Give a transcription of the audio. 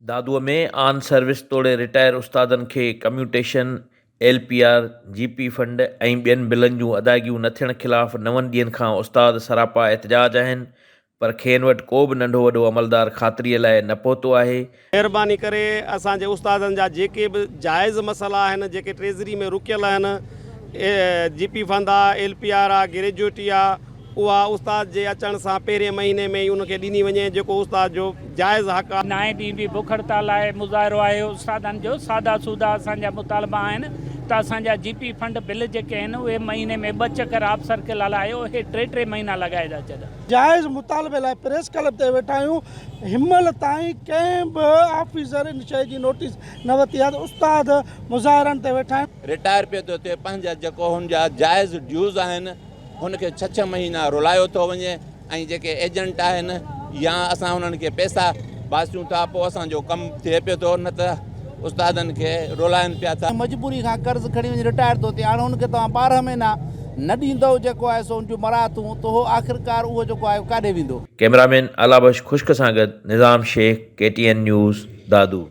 دادوء ۾ آن سروس توڙي رٽائر استادن کي commutation, L P R, G P fund ۽ ٻين بلن جون ادائگيون نه ٿيڻ خلاف نون ڏينهن کان استاد سراپا احتجاج آهن پر کين وٽ ڪو به ننڍو وڏو عملدار خاطريء لاء نه پهتو آهي. مهرباني ڪري اسان جي استادن جا جيڪي به جائز مسئلا آهن جيڪي ٽريزري ۾ رڪيل آهن جي پي فند آ ايل پي آر آ گريجوئٽي آ اها استاد جي اچڻ سان پهرين مهيني ۾ ئي ان کي ڏني وڃي جيڪو استاد جو جائز حق آ. نائين ڏينهن به بک هڙتال آهي مظاهرو آهي استادن جو سادا سودا اسان جا مطالبا آهن ته اسان جا جي پي فنڊ بل جيڪي آهن اهي مهيني ۾ ٻه چڪر آف سرڪل هلايو اهي ٽي ٽي مهينا لڳائي ٿا ڇڏن. جائز مطالبي لاء پريس ڪلب تي ويٺا آهيون، هنمهل تائين ڪنهن به آفيسر ان شيء جي نوٽيس نه ورتي آهي ته استاد مظاهرن تي ويٺا آهن. رٽائر پيو ٿو ٿئي پنهنجا جيڪو هن جا جائز ڊيوز آهن هن کي ڇهه ڇهه مهينا رلايو ٿو وڃي ۽ جيڪي ايجنٽ آهن يا اسان انهن کي پئسا باسيون ٿا پوء اسان جو ڪم ٿئي پيو ٿو نه ته استادن کي رولائن پيا ٿا. مجبوري کان قرض کڻي وڃي رٽائر ٿو ٿئي هاڻي ان کي توهان 12 مهينا نه ڏيندؤ جيڪو آهي سو ان جون مراعتون ته هو آخرڪار اهو جيڪو آهي ڪاڏي ويندو. ڪئميرامين الله بخش خشڪ سان گڏ Nizam Shaikh, K T N news, Dadu.